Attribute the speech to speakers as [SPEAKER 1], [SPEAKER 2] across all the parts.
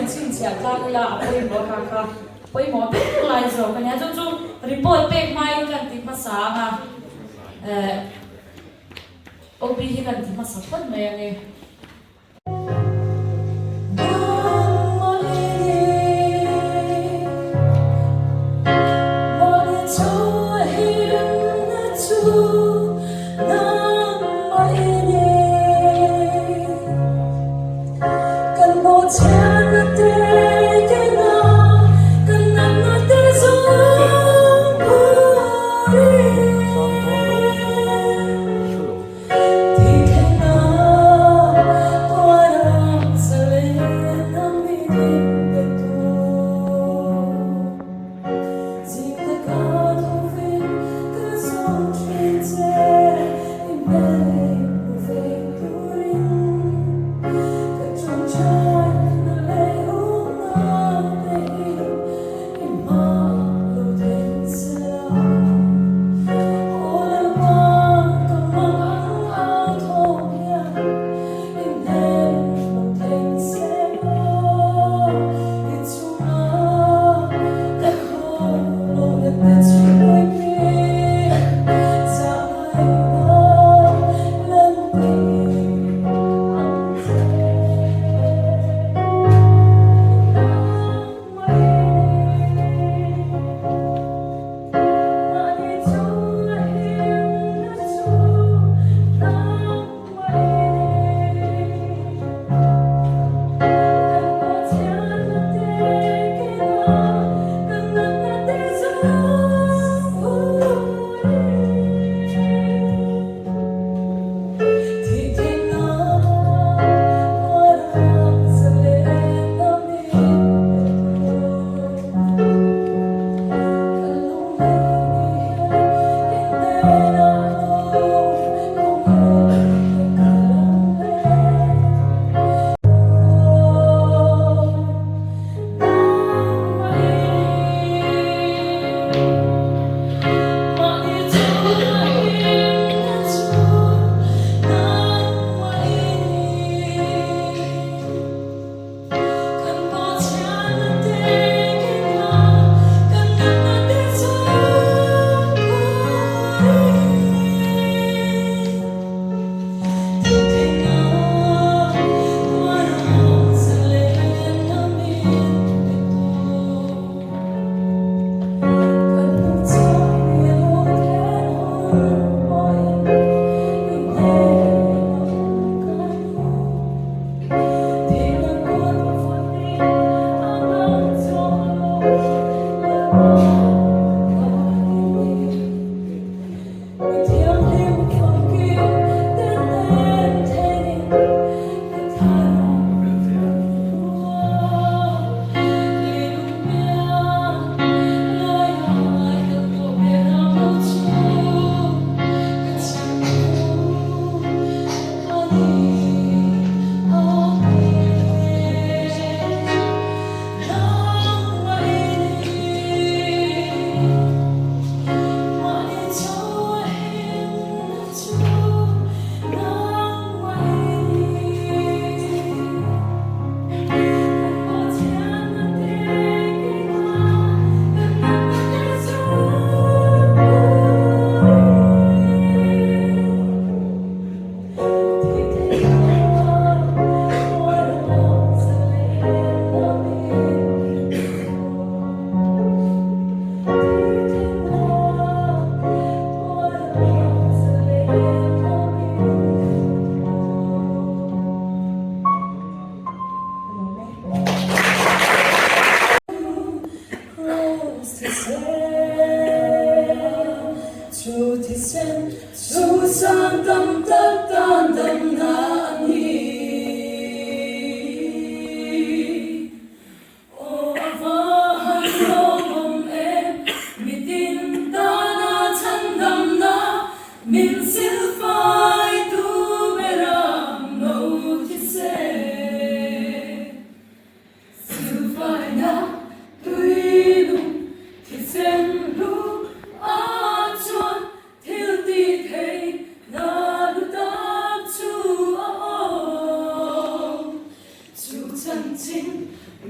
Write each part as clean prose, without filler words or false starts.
[SPEAKER 1] inchhinchhiah tlang ila a pawimawh kha kha pawimawh ber lai zawk a nia. Chu chu report pek hmain kan ti hmasa ang a, eh OB hi kan ti hmasa phawt mai ang e.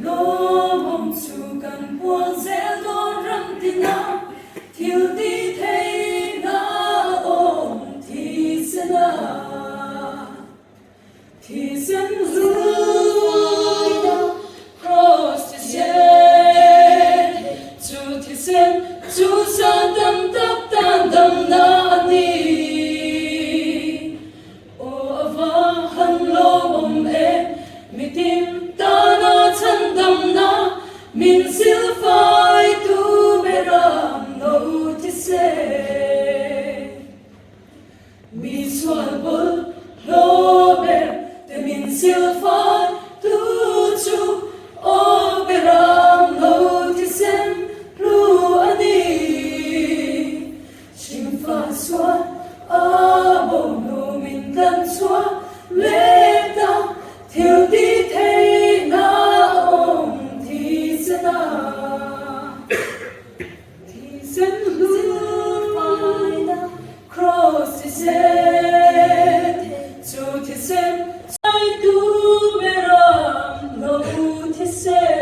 [SPEAKER 2] Lawmawm chu kan puang zel dawn ram tina thil ti theihna a awm thisen a. Thisen hluaina Kraws thisen chu thisen chu san tam tak tan damna a ni. Aw a va han lawmawm e, mitin tana chhandamna min silfaitu beram no thisen. Mi sual bul hlaw ber te min silfai tu chu aw beram no thisen hlu a ni. Hringfa sual a bo hnu min tlan chhuah let a, thil ti theihna a awm thisen a. Thisen hlu faina Kraws thisen chu thisen chaitu beram lo thisen.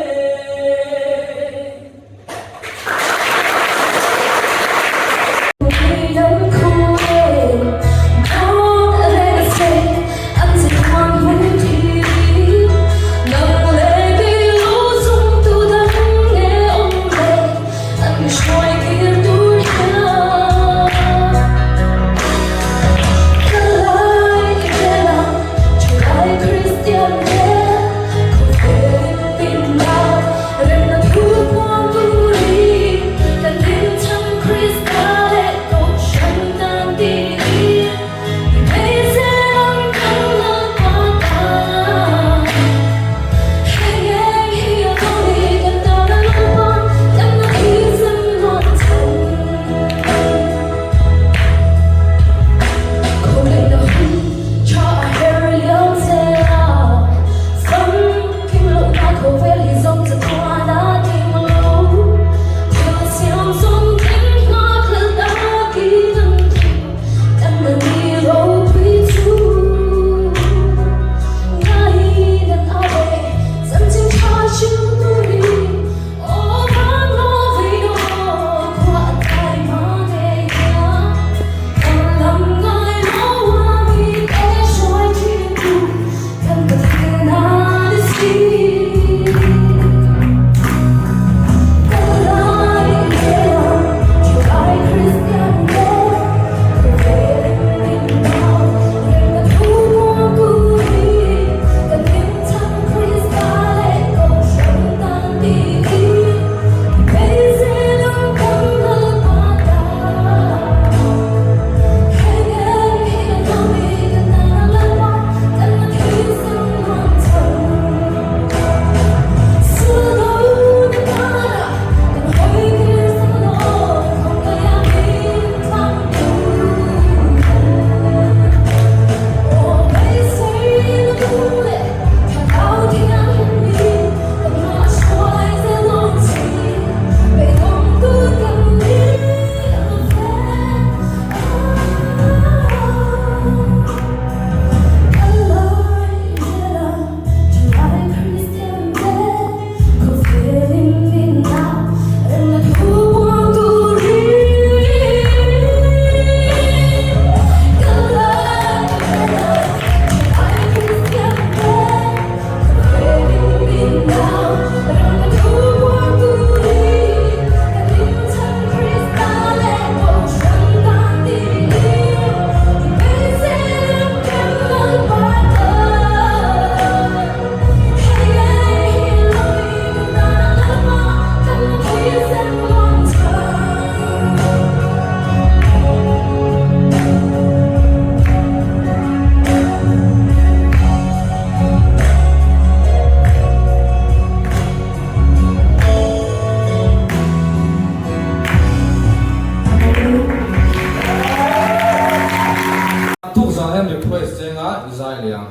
[SPEAKER 3] Tuk zan hian request cheng a i zai leh ang.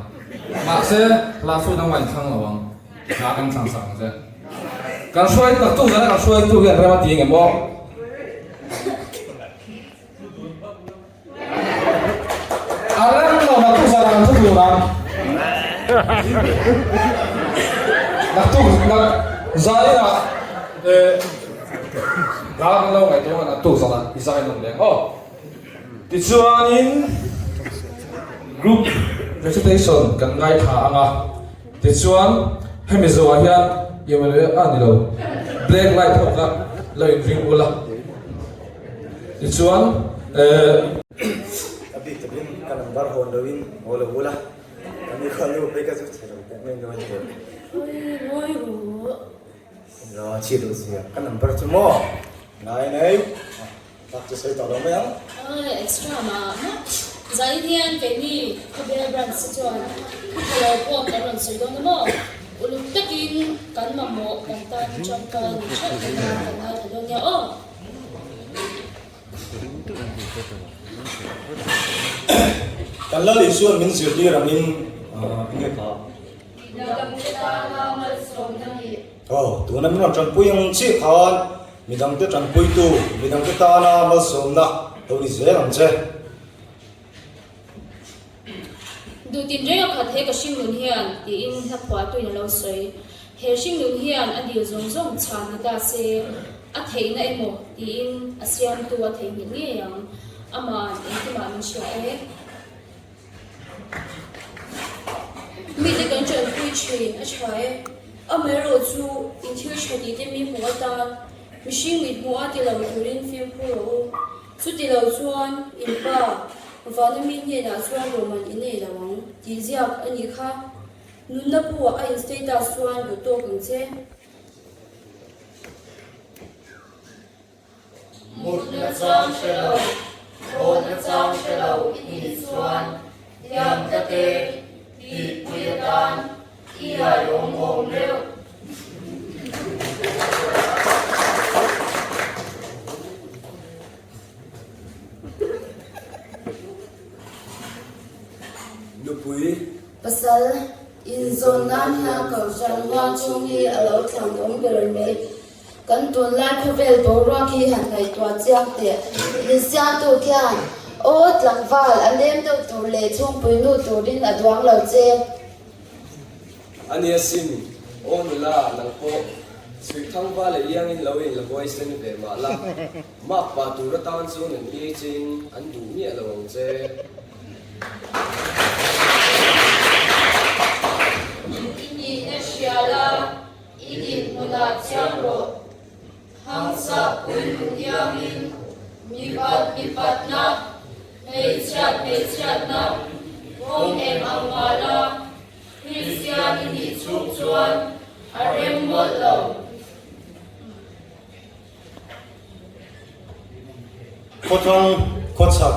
[SPEAKER 3] Mahse hla chu dang in thlang lo ang. Hla kan thlang sak ang che. Kan hruai tak tuk zan a kan hruai tu hian rem a ti nge maw? A rem lo na tuk zan ah kan thu tur ang. Naktuk nak zainah eh hla kan lo ngaihtuah a naktuk zanah i zai nawn leng aw. Tichuanin group recitation kan ngaithla ang a, tichuan hemi zawhah hian Emmanuel a ni lo, black light ho kha lo inring ula, tichuan eh.
[SPEAKER 4] A bik takin ka number hawn loin haw lo ula, ka ni kha nu phei ka chu chhe lo teh mai nuai teh.
[SPEAKER 1] Ngawi rawh.
[SPEAKER 4] Engla chhiat loh zia ka number chu maw? Nai nei. Tak chu sawi tawh lo mai ang.
[SPEAKER 1] Aw extra mah mah. Zanin hian keini Khawbel branch te chuan thu tha lo pawh kan rawn sawi dawn a maw? Uluk takin kan mamawh kan tan tangkai ni theuh dawn a kan ngaithla dawn nia aw.
[SPEAKER 4] Kan Lal Isuan min zirtir angin enge kha?
[SPEAKER 1] Midangte tana malsawmna nih.
[SPEAKER 4] Aw, tuna min rawn tanpui ang chiah khan Midangte tanpuitu, midangte tana malsawmna lo ni zel ang che.
[SPEAKER 1] Duh tinreng a khat he ka hringnun hian, tiin hla phuahtuin a lo sawi. He hringnun hian a dil zawng zawng chhan ni ta se, a theihna emaw tiin a siamtu a theihnghilh ngei ang. Ama'n engkimah min hria e. Mite kan ṭanpui ṭhin a ṭha e. Amaherawh chu in thil ṭha tih te mi hmuh atan mihring mit hmuh a ti lo turin fimkhur rawh u. Chuti lo chuan in pa vana mi hnenah chuan rawman i nei lo ang tih ziak a nih kha. Nunna pu ah a in status chuan duh tawk ang che.
[SPEAKER 5] Mutna chang hre lo, thawhna chang hre lo i nih chuan tiang tate tihpui atan i aiawm awm reuh.
[SPEAKER 6] Nupui.
[SPEAKER 7] Pasal, inzawn nan hian Kohhran huang chhung hi a lo thlan awm ber mai. Kan tunlai khawvel boruak hi han ngaihtuah chiang teh. Min siamtu khian, Aw tlangval, a lem deuh tur leh chhungpui nu turin a duang lo che.
[SPEAKER 6] A nia sim, aw nula, nang pawh Chhuihthangva leh iangin lo in la huaisen ve mah la, mak pah tur atan chuan an iai chein an duh miah lo ang che.
[SPEAKER 5] I nihna hria la. I dinhmunah chiang rawh. Hangsa pui iangin mipat mipatna, hmeichhiat hmeichhiatna kawng em ang mah la, Kristian i nih chhung chuan a rem mawlh lo.
[SPEAKER 4] Khawthlang, khawchhak,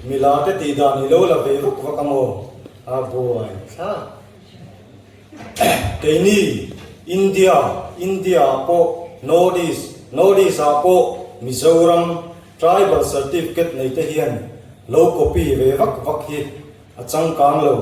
[SPEAKER 4] mila te tih dan i lo la ve vak vak a maw? A buai thlak. Keini India, India ah pawh North East, North East ah pawh Mizoram Tribal Certificate nei te hian lo copy ve vak vak hi a changkang lo.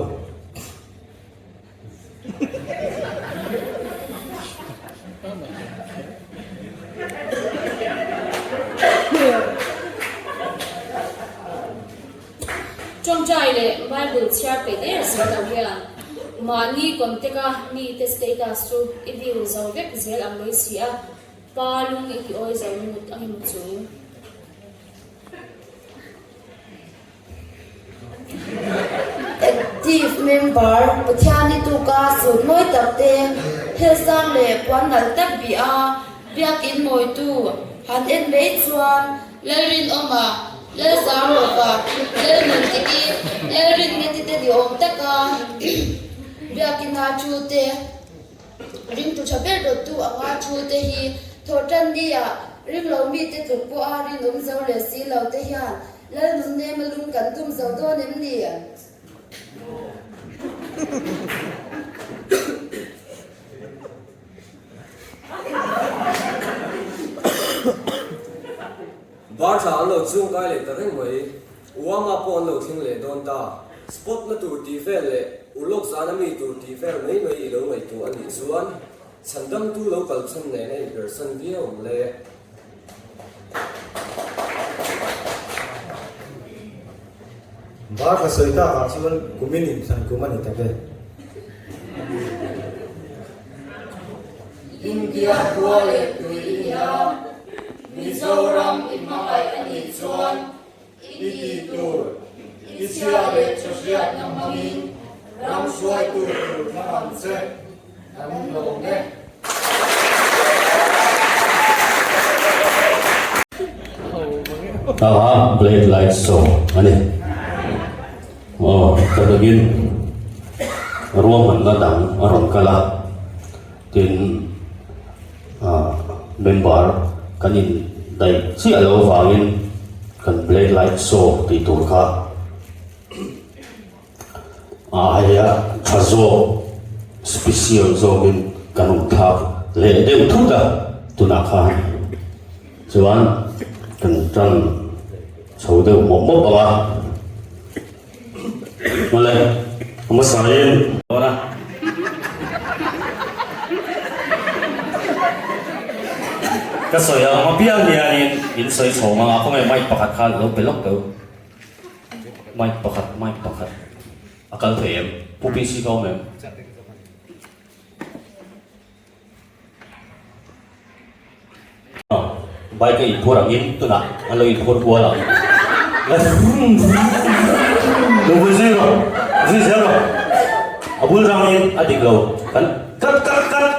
[SPEAKER 1] Ṭawngṭai leh Bible chhiar peih der zel lo hian mahni contact a mite status chu i view zo vek zel ang mai si a, pa lung i ti awi zo ngut ang emaw chu.
[SPEAKER 7] Active member, Pathiani tuka sut mawi tak te, helsang leh puan nalh tak bih a, Biakin mawitu han en mai chuan Lalrinawma, Lalzarlova, Lalmuntiki, Lalrinneti te ni awm taka Biakina thu te, ringtu tha ber dawttu anga thu te hi thawhtan nia ringlo mite tluk pawha rinawm zo leh si lo te hian Lalnunnem a lung kan tum zo dawn em ni?
[SPEAKER 6] Bar thla an lo chung kai leh ta reng mai. Uama pawh an lo thleng leh dawn ta. Spot na tur tih vel leh ulawk zana mi tur tih vel mai mai i lo ngaihtuah a nih chuan chhandamtu lo kal chhan nen a inpersan viau ang le.
[SPEAKER 4] Bar thla sawi takah chuan kumin inthlan kum a ni tak e.
[SPEAKER 5] India khua leh tui i ni a, Mizoram i hmangaih a nih chuan i tih tur, i chhia leh tha hriatna hmangin ram hruaitu tur thlang ang che, kan lawm e.
[SPEAKER 8] Aha, Blade Light Show a ni. Aw, ka takin ruahmanna dang a rawn kal a, tin ah member kan in daih chiah loh avangin kan Blade Light Show tih tur kha a aia tha zawk special zawkin kan rawn thlak leh deuh thut a tunah khan chuan kan tan. Chho deuh mawp mawp ang a. Mawle, a hmasain. Dawn a. Ka sawi ang apiang hianin in sawi chho ang a, khawnge mic pakhat kha lo pe lawk teuh. Mic pakhat, mic pakhat. A kal thei em? Pu PC ka awm em? Bike a inphur angin tunah an lo inphur kual ang. Lo vui zui rawh, zui zel rawh. A bul rangin a dik lo. Kan cut cut cut.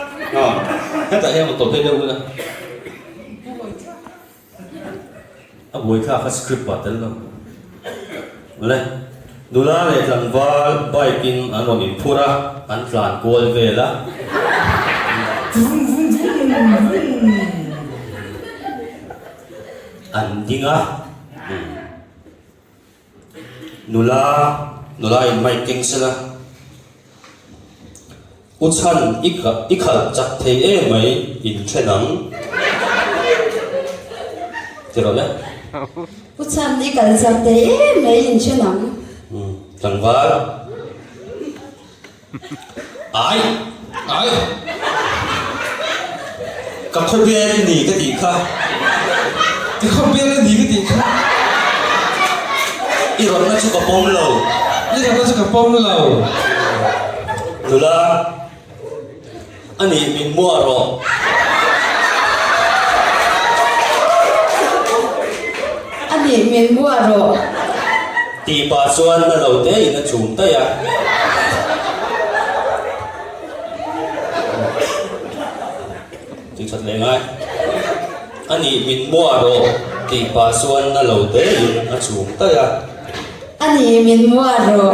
[SPEAKER 8] Hetah hian rawn tawp deuh deuh hun a. A buaithlak a script ah tel lo. Awle, nula leh tlangval bike in an rawn inphur a, an tlan kual vel a. An ding a. Nula, nula in mic keng sela. U chhan i i khalh chak thei em mai in then ang. Ti rawh le.
[SPEAKER 7] U chhan i kalh chak thei em mai in then ang.
[SPEAKER 8] Umm tlangval. Ai! Ai! Ka khawbel i ni ka tih kha.
[SPEAKER 3] Ka khawbel i ni ka tih kha.
[SPEAKER 8] I rawtna chu ka pawm lo.
[SPEAKER 3] I rawtna chu ka pawm lo.
[SPEAKER 8] Nula, a nih min muah rawh.
[SPEAKER 7] A nih min muah rawh.
[SPEAKER 8] Tih pah chuan na lo te in a chum daih a. Tih that leh ngai. A nih min muah rawh tih pah chuan na lo te in a chum daih a.
[SPEAKER 7] A nih min muah rawh.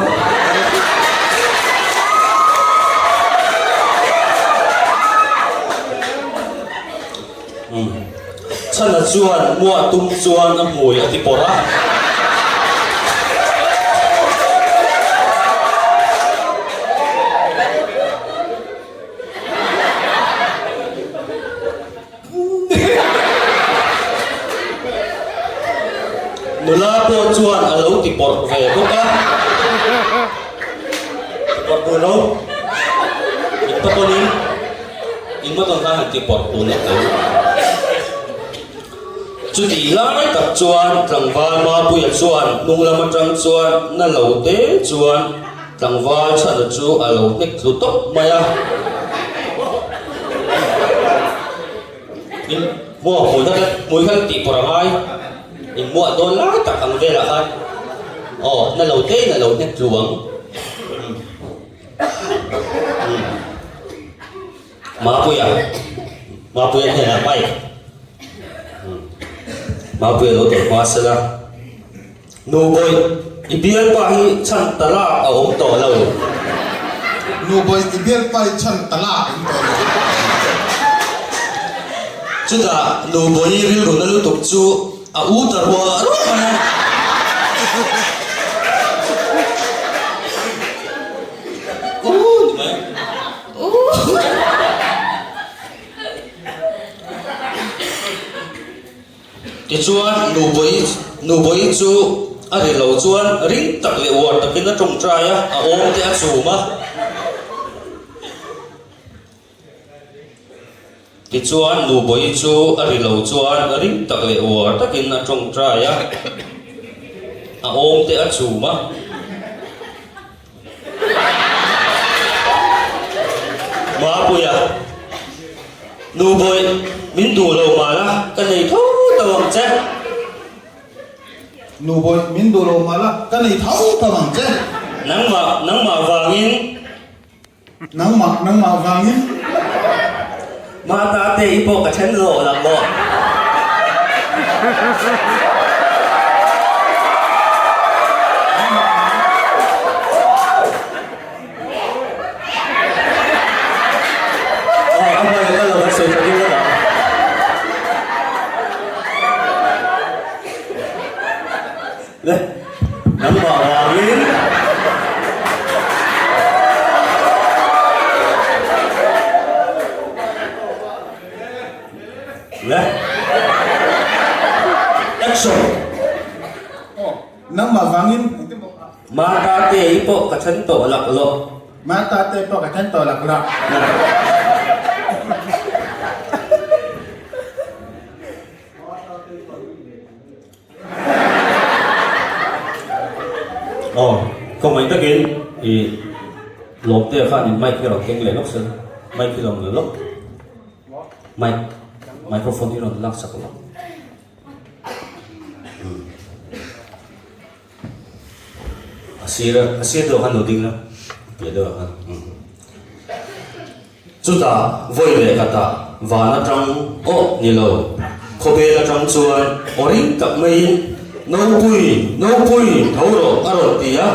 [SPEAKER 8] Chhana chuan muah tum chuan a hmui a ti pawrh a. Nula pawh chuan a lo ti pawrh ve bawk a. Ti pawrh tur lo. In pa pawhin in motor khan han ti pawrh tur lo tho. Chutih lai tak chuan tlangval Mapuia chuan hnung lam atang chuan na lo te chuan Tlangval chhana chu a lo hnek tlu tawp mai a. In muah hmui kha hmui kha tih pawrh a ngai. In muah dawn lai tak ang velah khan aw na lo te in a lo hnek tlu ang. Mapuia Mapuia hnenah bike Mapuia lo tawlh hma sela. Nubawih, i bialpa hi chhan ta lak a awm tawh lo.
[SPEAKER 9] Nubawih, i bialpa hi chhan ta lak a awm tawh lo.
[SPEAKER 8] Chutah Nubawih rilru na lutuk chu a u ta ruah ruah mai a. U ni mai.
[SPEAKER 7] U.
[SPEAKER 8] Tichuan, Nubawih chu a ri lo chuan ring tak leh uar takin a tawngtai a, a awm te a chum a. Tichuan, Nubawih chu a ri lo chuan ring tak leh uar takin a tawngtai a, a awm te a chum a. Mapuia. Nubawih, min duh lo mah la, ka nei tho tho ang che.
[SPEAKER 9] Nubawih, min duh lo mah la, ka nei tho tho ang che.
[SPEAKER 8] Nangmah, nangmah vangin.
[SPEAKER 9] Nangmah, nangmah vangin.
[SPEAKER 8] Mata te i pawh ka then zawh lang maw? Nangmah vangin Le Action
[SPEAKER 9] Nangmah vangin
[SPEAKER 8] Mata te hi pawh ka then tawh lak lawh.
[SPEAKER 9] Mata te pawh ka then tawh lak lawh.
[SPEAKER 8] Aw, khawngaih takin i lawmte khan in mic hi rawn keng leh lawk se, mic hi rawn la lawk, mic, microphone hi rawn lak sak lawk. A sir a sir deuh khan lo ding la, piah deuh ah khan. Chutah vawi leh khatah van atang aw ni lo, khawvel atang chuan aw ring tak maiin, Nopui! Nopui! Tho rawh a rawn ti a.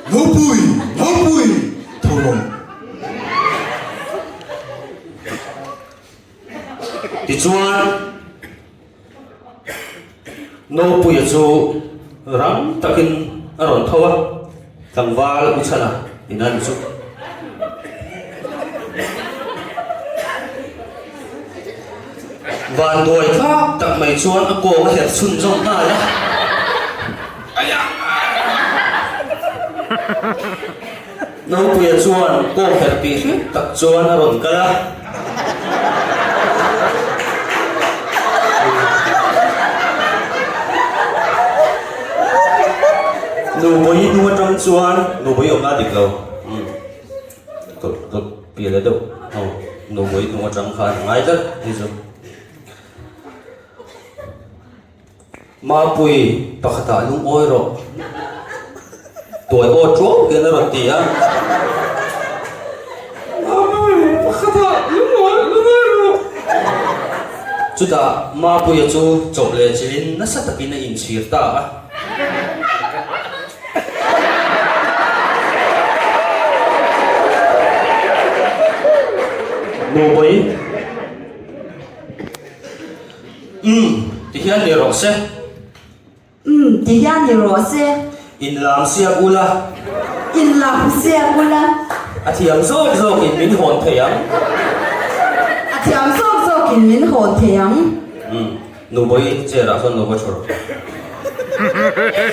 [SPEAKER 9] Nopui! Nopui! Tho rawh.
[SPEAKER 8] Tichuan Nopuia chu rang takin a rawn tho a, tlangval u chhana in an chu. Van duai thlak tak mai chuan a kawng a herh chhun zawk nghal a. Nopuia chuan kawng herh tih hriat tak chuan a rawn kal a. Nubawi hnung atang chuan Nubawi awmna a dik lo. Umm ka ka pian leh deuh aw Nubawi hnung atang khan a ngai tlat hei chu. Mapui, pakhatah lungawi rawh. Tuai aw ṭuau hian a rawn ti a. Mapui, pakhatah lungawi, lungawi rawh. Chutah Mapuia chu chawp leh chilhin nasa takin a inchhir ta a. Nupui. Umm, ti hian ni rawh se.
[SPEAKER 10] Umm, ti hian ni rawh se.
[SPEAKER 8] Inlam siak ula.
[SPEAKER 10] Inlam siak ula.
[SPEAKER 8] A thiam zawk zawkin min hawn thei ang.
[SPEAKER 10] A thiam zawk zawkin min hawn thei ang.
[SPEAKER 8] Umm, Nubawi chair ah sawn lo va thu rawh.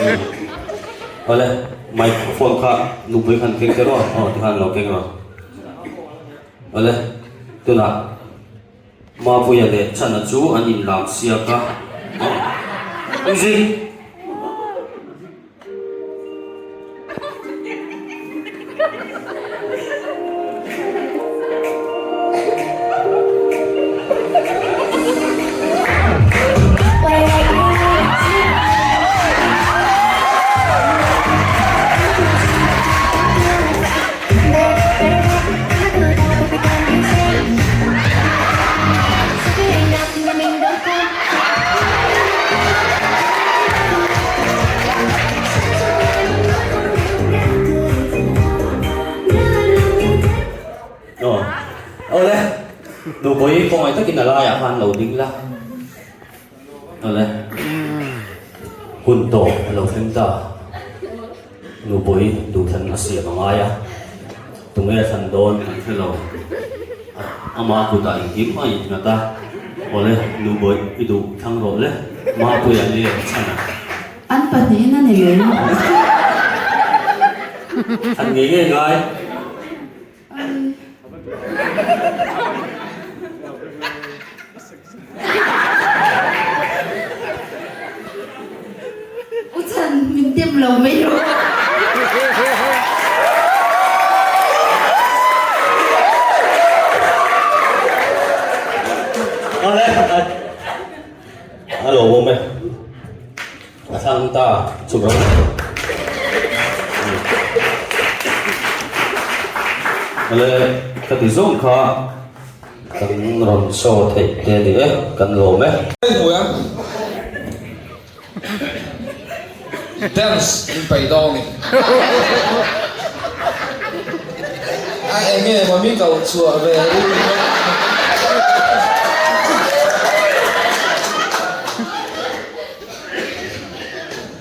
[SPEAKER 8] Umm, awle, microphone kha Nubawi khan keng teh rawh, aw tikhan lo keng rawh. Awle, tunah. Mapuia leh Chhana chu an inlam siak a, Engzing? Awle, Nupui khawngaih takin a laiah khan lo ding la. Awle, hun tawp a lo thleng ta. Nupui duhthlan a siam a ngai a, tunge a thlan dawn kan hre lo. Ama kutah engkim a innghat a, Awle, Nupui i duh thlang rawh le, Mapuia nge chhan a?
[SPEAKER 10] An pahnihin a ni mai.
[SPEAKER 8] Thlan ngei ngei ngai.
[SPEAKER 10] U chhan min tem lo mai rawh.
[SPEAKER 8] Ale a lawmawm e. A thlang ta chu ro. Ale ka ti zawng kha kan rawn show theih te a ni e, kan lawm e.
[SPEAKER 3] Dance in paih dawn ni. A enge maw mi ko chhuah ve u ringawt.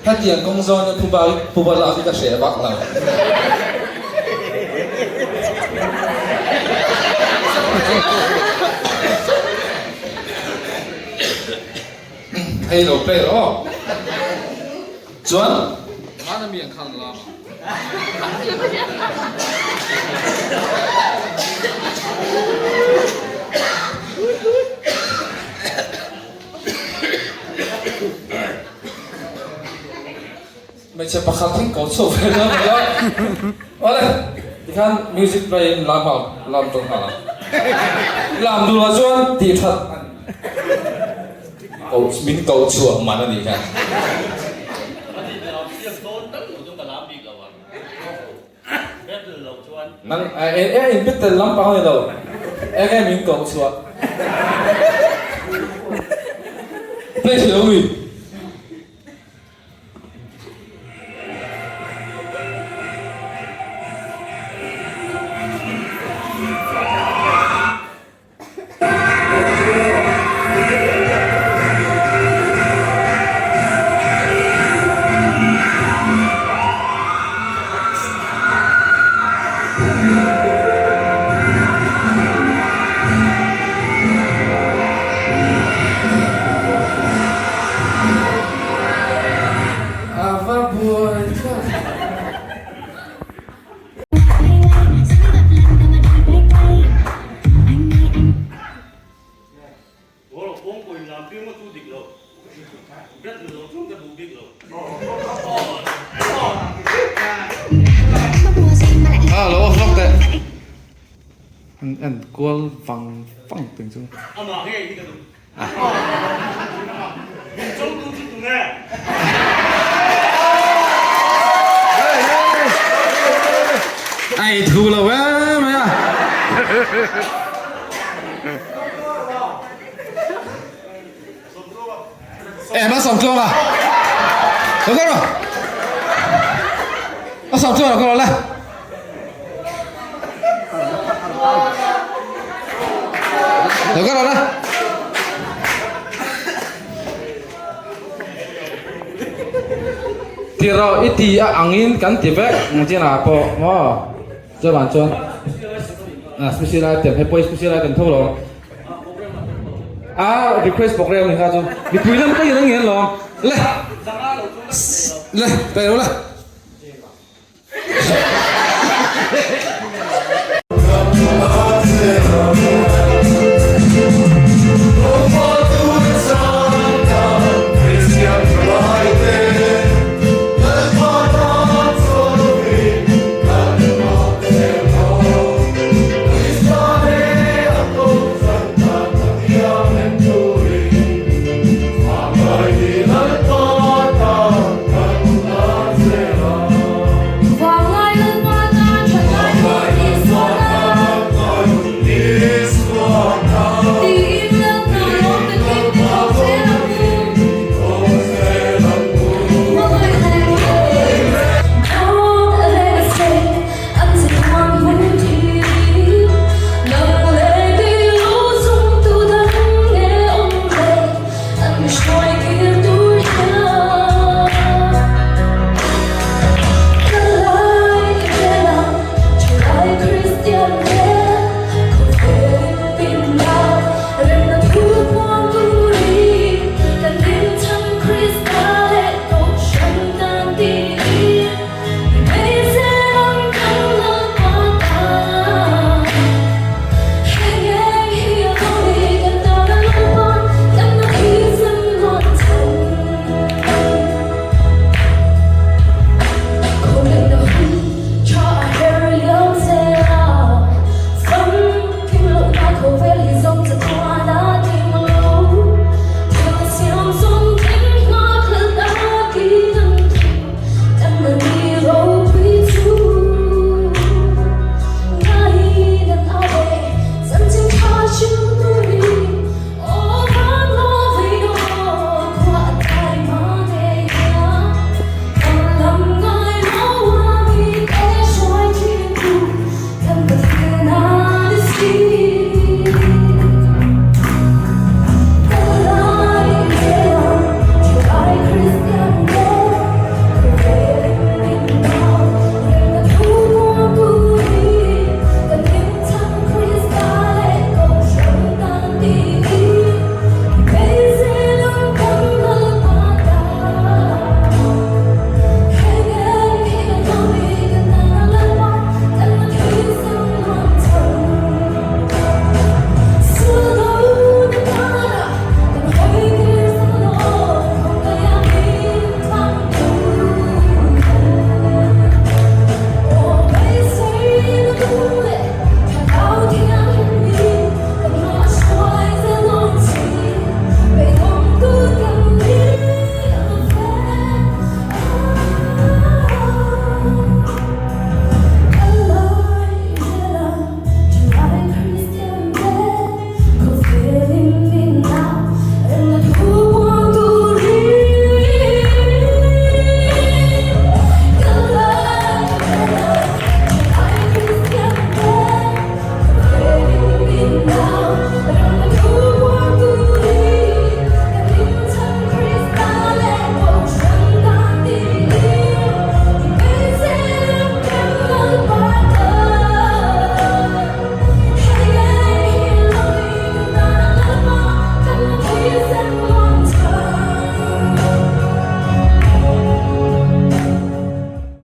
[SPEAKER 3] Hetiang kawng zawn hi phuba phuba lak hi ka hreh vak lo. Hei lo play rawh aw. Chuan hmana mi ang khan lam a. Hmeichhe pakhat hi ko chhuak ve dawn a nia. Awle, tikhan music play in lam nghal, lam tawng nghal ang. Lam duh loh chuan tih that ko min ko chhuah man a nih kha. Nang e in battle lampang a ni lo, enge min ko chhuah. Play thei lo mi. A va buai thlak.
[SPEAKER 11] A lo off lawk teh. An en kual vang vang teng chu. Ai thu lo em mai a. Em a sawm tluang a. Lo kal rawh. A sawm tluang lo kal rawh le. Lo kal rawh le. Ti rawh i ti a angin kan ti vek Ngchin-ah pawh maw chuan chuan a special item hei pawh hi special item tho lo. A request program ni kha chu mipui lam ka in ang hian lawm le le pe lo le.